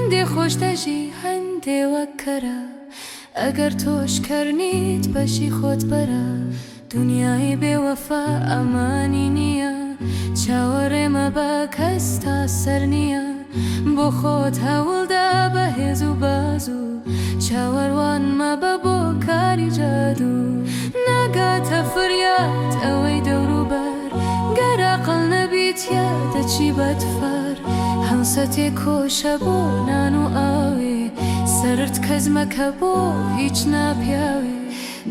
هەندێ خۆش دەژی هەندێ وەک کەرە. ئەگەر تۆش کەر نیت بەشی خۆت بەرە. دونیای بێ وەفا ئەمانی نییە. چاوەڕێ مەبە کەس تا سەر نییە. بۆ خۆت هەوڵدە بە هێز و بازوو. چاوەڕوان مەبە بۆ کاری جادوو. ناگاتە فریات ئەوەی دەوروبەر. گەر ئاقڵ نەبیت یا دەچی بەدفار. هەڵسە تێکۆشە بۆ نان و ئاوێ. سەرت کەس مەکە بۆ هیچ ناپیاوێ.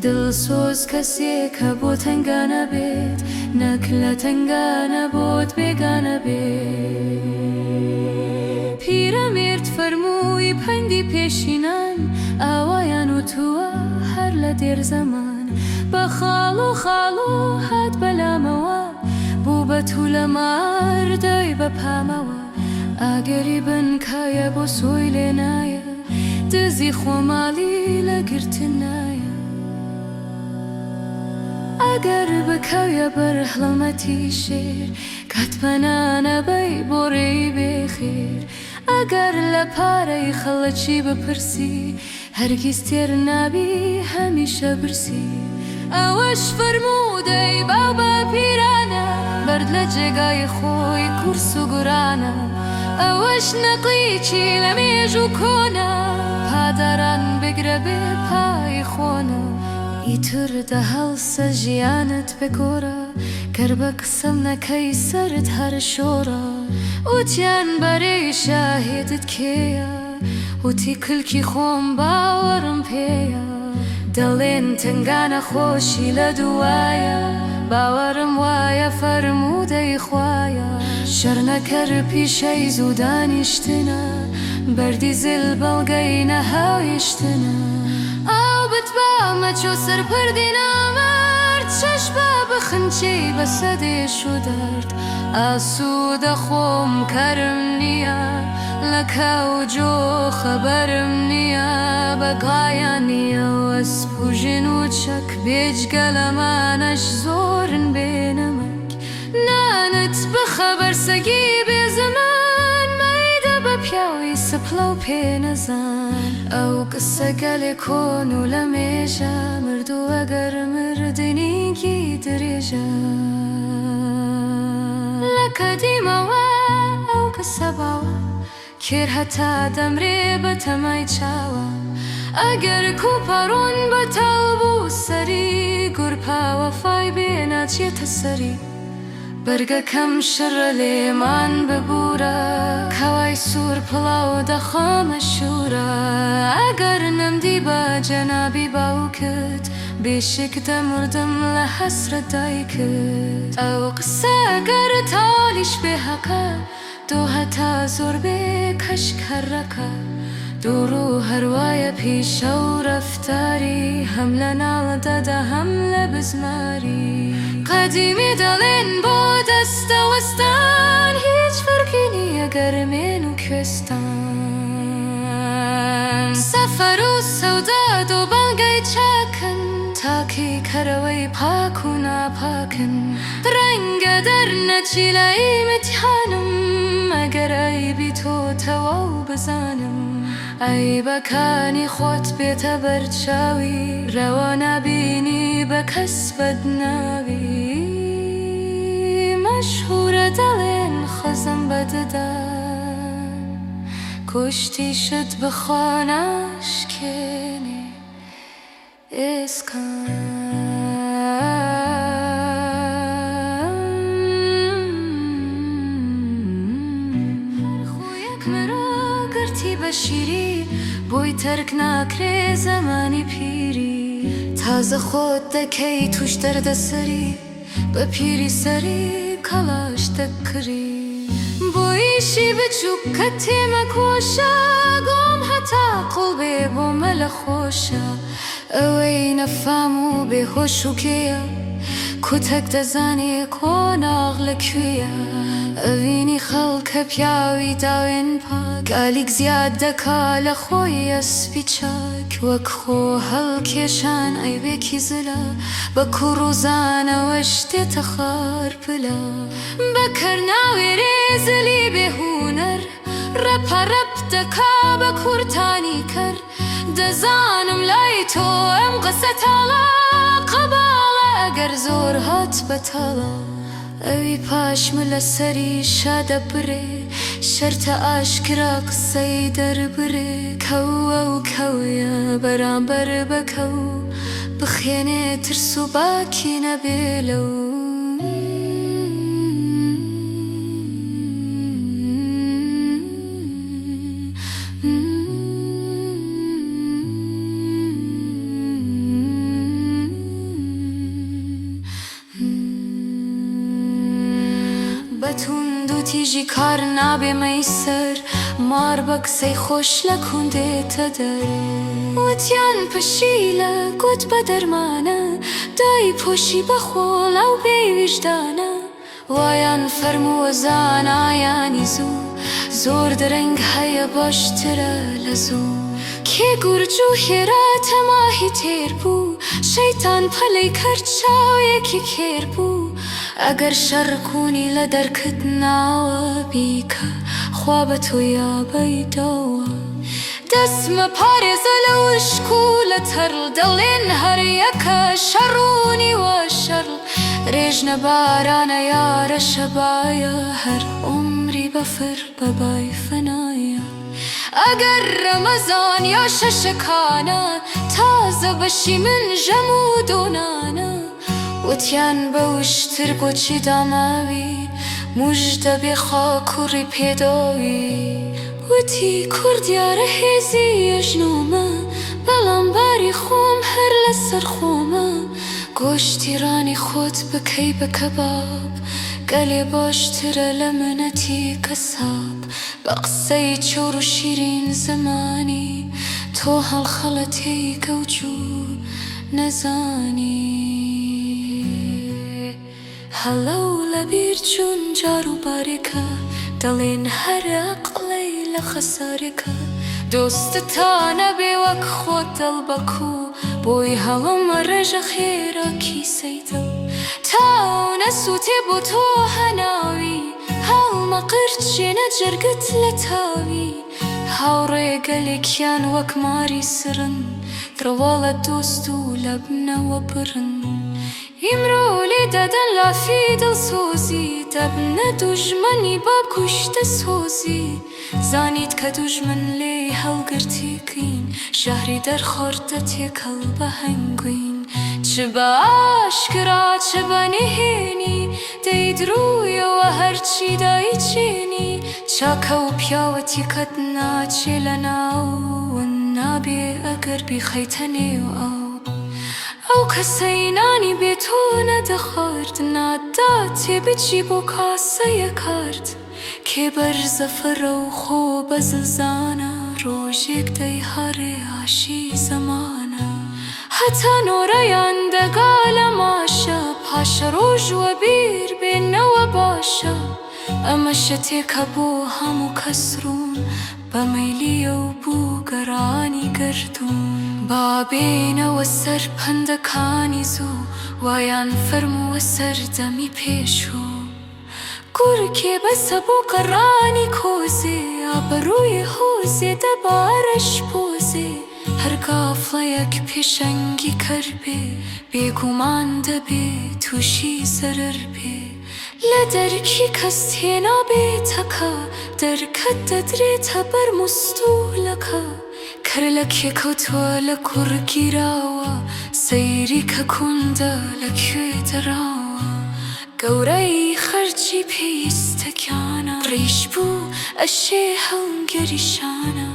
دڵسۆز کەسێکە بۆ تەنگانە بێت. نەک لە تەنگانە بۆت بێگانە بێت. پیرەمێرد فەرمووی پەندی پێشینان ئاوایان وتووە هەر لە دێر زەمان. بە خاڵۆ خاڵۆ هات بەلامەوە بوو بە تولە مار دای بە پامەوە. ئاگری بن کایە بۆ سۆی لێ نایە دزی خۆماڵی لە گرتن نایە. ئەگەر بکەویە بەر هەڵمەتی شێر کات پەنا نەبەی بۆ ڕێی بێ خێر. ئەگەر لە پارەی خەڵکی بپرسی هەرگیز تێر نابی هەمیشە برسی. ئەوەش فەرموودەی باو باپیرانە بەرد لە جێگای خۆی قورس و گرانە. ئەوەش نەقڵیکی لە مێژوو کۆنە پاداران بگرە بێ پای خۆنە. ئیتر دە هەڵسە ژیانت بگۆڕە گەر بە قسەم نەکەی سەرت هەر شۆڕە. وتیان بەرەی شاهیدت کێیە؟ وتی کلکی خۆم باوەڕم پێیە. دەڵێن تەنگانە خۆشی لە دوایە. باوەڕم وایە فەرموودەی خوایە. شەڕنەکەر پیشەی زوو دانیشتنە. بەردی زل بەڵگەی نەهاویشتنە. ئاو بتبا مەچۆ سەر پردی نامەرد. چەش با بخنچێی بە سەدێش و دەرد. ئاسوودە خۆم کەرم نییە. لە کاو جۆ خەبەرم نییە. بە گایانیەوە ئەسپ و ژن و چەک. بێجگە لەمانەش زۆرن بێ نمەک. نانت بخە بەر سەگی بێ زمان. مەیدە بە پیاوی سپڵە و پێ نەزان. ئەو قسە گەلێ کۆن و لە مێژە. مردوو ئەگەر مردنیکی درێژە. لە قەدیمەوە ئەو قسە باوە. کێر هەتا دەمرێ بە تەمای چاوە. ئەگەر کوپەڕۆن بەتاڵ بوو سەری. گورپا وەفای بێ ناچێتە سەری. بەرگەکەم شڕە لێمان ببوورە. کەوای سوور پڵاو دەخۆمە شوورە. ئەگەر نەمدی بە جەنابی باوکت. بێشک دەمردم لە حەسرەت دایکت. ئەو قسە گەر تاڵیش بێ هەقە. تۆ هەتا زۆر بێ کەشک هەر ڕەقە. دووڕوو هەروایە پیشە و ڕەفتاری. هەم لە ناڵ دەدا هەم لە بزماری. قەدیمی دەڵێن بۆ دەستە وەستان. هیچ فەرقی نییە گەرمێن و کوێستان. سەفەر و سەودا دوو بەڵگەی چاکن. تاقیکەرەوەی پاک و ناپاکن. ڕەنگە دەرنەچی لە ئیمتیحانم. ئەگەر عەیبی تۆ تەواو بزانم. عەیبەکانی خۆت بێتە بەرچاوی. ڕەوا نابینی بە کەس بەدناوی. مەشهوورە دەڵێن خزم بە ددان. کوشتیشت بخوا ناشکێنێ ئێسقان. هەر خوویەک مرۆ گرتی بە شیری. بۆی تەرک ناکرێ زەمانی پیری. تازە خۆت دەکەی تووش دەردەسەری. بە پیری سەری کەڵاش دەکڕی. بۆ ئیشی بچووک کە تێمەکۆشە. گۆم هەتا قوڵ بێ بۆ مەلە خۆشە. ئەوەی نەفام و بێ هۆش و کێیە. کوتەک دەزانێ قۆناغ لە کوێیە. ئەڤینی خەڵکە پیاوی داوێن پاک. گالیک زیاد دەکا لە خۆی ئەسپی چاک. وەک خۆ هەڵکێشان عەیبێکی زلە. بە کوڕ و زانەوەش دێتە خار پلە. بە کەر ناوێرێ زلی بێ هونەر. ڕەپە ڕەپ دەکا بە کورتانی کەر. دەزانم لای تۆ ئەم قسە تاڵە، قەباڵە ئەگەر زۆر هات بەتاڵە. ئەوی پاش ملە سەری شا دەبرێ، شەرتە ئاشکرا قسەی دەربرێ. کەو ئەو کەویە بەرامبەر بە کەو، بخێنێ ترس و باکی نەبێ لەو. بە توندوتیژی کار نابێ مەیسەر، مار بە قسەی خۆش لە کون دێتە دەر. وتیان پشیلە گوت بە دەرمانە، دایپۆشی بە خۆڵ ئەو بێ ویژدانە. وایان فەرمووە زانایانی زوو، زۆر درەنگ هەیە باشترە لە زوو. کێ گورج و خێرا تەماهی تێر بوو، شەیتان پەلەی کرد چاوێکی کێر بوو. ئەگەر شەڕ کونی لە دەرکت ناوە، بیکە خوا بە تۆ یا بەیداوە. دەستمە پارێزە لە وشک و لە تەڕ، دەڵێن هەر یەکە شەڕ و نیوە شەڕ. رێژنە بارانە یا رەشەبایە، هەر عومری بەفر بە بای فەنایە. ئەگەر رەمەزان یا شەشەکانە، تازە بەشی من ژەم و دۆنانە. وتیان بە وشتر بۆچی داماوی، موژدە بێ خاکوڕی پێداوی. وتی کوڕ دیارە هێزی ئەژنۆمە، بەڵام باری خۆم هەر لەسەر خۆمە. گۆشتی ڕانی خۆت بکەی بە کەباب، گەلێ باشترە لە منەتی قەساب. بە قسەی چەور و شیرین زمانی، تۆ هەڵخەڵەتێی گەوج و نەزانی. هەڵە و لەبیر چوون جار و بارێکە، دەڵێن هەر ئەقڵەی لە خەسارێکە. دۆستت تا نەبێ وەک خۆت دڵ بە کوو، بۆی هەڵمەڕێژە خێرا کیسەی دڵ. تا ئەو نەسووتێ بۆ تۆ هەناوی، هەڵمەقرچێنە جەرگت لە تاوی. هاوڕێ گەلێکیان وەک ماری سڕن، ڕواڵەت دۆست و لە بنەوە بڕن. ئیمڕۆ لێ دەدەن لافی دڵسۆزی، دەبنە دوژمنی بە کوشتە سۆزی. زانیت کە دوژمن لێی هەڵگرتی قین، ژەهری دەرخواردە تێکەڵ بە هەنگوین. چ بە ئاشکرا چ بە نهێنی، دەیدرویەوە هەرچی دایچێنی. چاکە و پیاوەتی قەت ناچێ لە ناو، ون نابێ ئەگەر بیخەیتە نێو ئاو. ئەو کەسەی نانی بێ تۆ نەدەخوارد، ناداتێ بچی بۆ کاسەیە کارد. کێ بەرزە فڕە و خۆ بەزلزانە، ڕۆژێک دەیهاڕێ ئاشی زەمانە. هەتا نۆرەیان دەگا لە ماشە، پاشەڕۆژ وەبیر بێنەوە باشە. ئەمە شتێکە بۆ هەموو کەس ڕوون، بە مەیلیەو بوو گەڕانی گەردوون. با بێینەوە سەر پەندەکانی زوو، وایان فەرمووە سەردەمی پێشوو. گورگێ بەسە بۆ گەڕانی کۆزێ، ئابڕووی هۆزێ دەبا ڕەش پۆزێ. هەر گافڵەیەک پێشەنگی کەر بێ، بێگومان دەبێ تووشی زەرەر بێ. لە دەرکی کەس تێنابێتەکە، دەرکەت دەدرێتە بەر مستوولەکە. کەر لە کێ کەوتووە لە کوڕ گیراوە، سەیری کە کوندە لە کوێ دەراوە. گەورەی خەرجی پێویستە گیانە، ڕیش بوو ئەشێ هەڵگری شانە.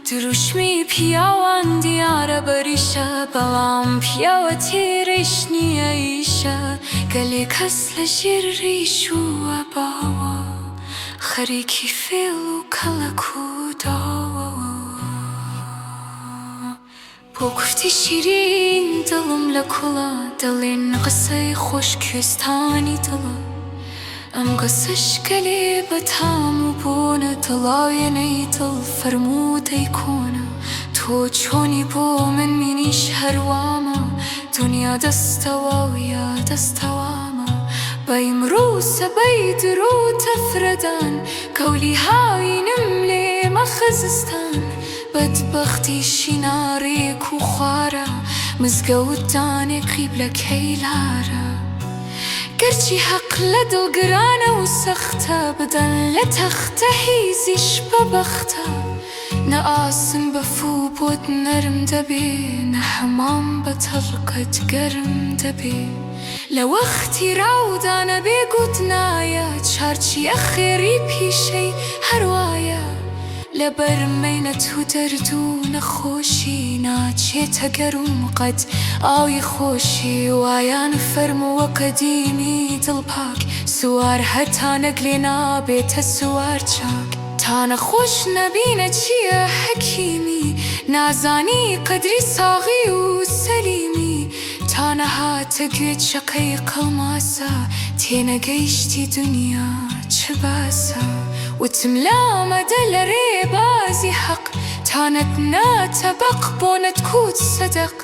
دروشمی پیاوان دیارە بەریشە، بەڵام پیاوەتی ڕیش نییە ئیشە. گەلێ کەس لە ژێر ڕیش و ئەباوە، خەریکی فێڵ و کەڵەک و داوە. بۆ کورتی شیرین دڵم لە کوڵە، دەڵێن قسەی خۆش کوێستانی دڵە. ئەم قسەش گەلێ بە تام و بۆنە، دڵاوێنەی دڵ فەرموودەی کۆنە. تۆ چۆنی بۆ من منیش هەر وامە، دونیا دەستەواو یا دەستەوامە. بە ئیمڕوو سبەی درۆ تەفرەدان، قەولی هاوینم لێ. مەخزستان، بەدبەختیشی ناڕێک و خوارە، مزگەوت دانێ قیبلەکەی لارە. گەرچی هەق لە دڵ گرانە و سەختە، بدەن لە تەختە حیزیش بە بەختە. نە ئاسن بە فوو بۆت نەرم دەبێ، نە حەمام بە تەڵقەت گەرم دەبێ. لە وەختی ڕاودا نەبێ گوت نایە، چارچیە خێری پیشەی هەر وایە. لەبەر مەینەت و دەرد و نەخۆشی، ناچێتە گەرووم قەت ئاوی خۆشی. وایان فەرمووە قەدیمی دڵپاک، سوار هەتا نەگلێ نابێتە سوار چاک. تا نەخۆش نەبی نەچیە حەکیمی، نازانی قەدری ساغی و سەلیمی. تا نەهاتە گوێت شەقەی قەڵماسە، تێنەگەیشتی دونیا چ باسە. وتم لامەدە لە رێبازی حەق، تا نەتناتە بەق بۆ نەتکوت سەدەق.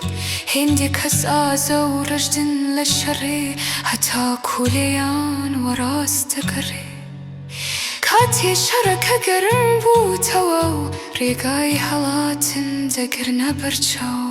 هێندێ کەس ئازە و رژدن لە شەڕێ، هەتاکو لێیان وەڕاست دەگەڕێ. کاتێ شەڕەکە گەرم بوو تەواو، رێگای هەڵاتن دەگرنە بەرچاو.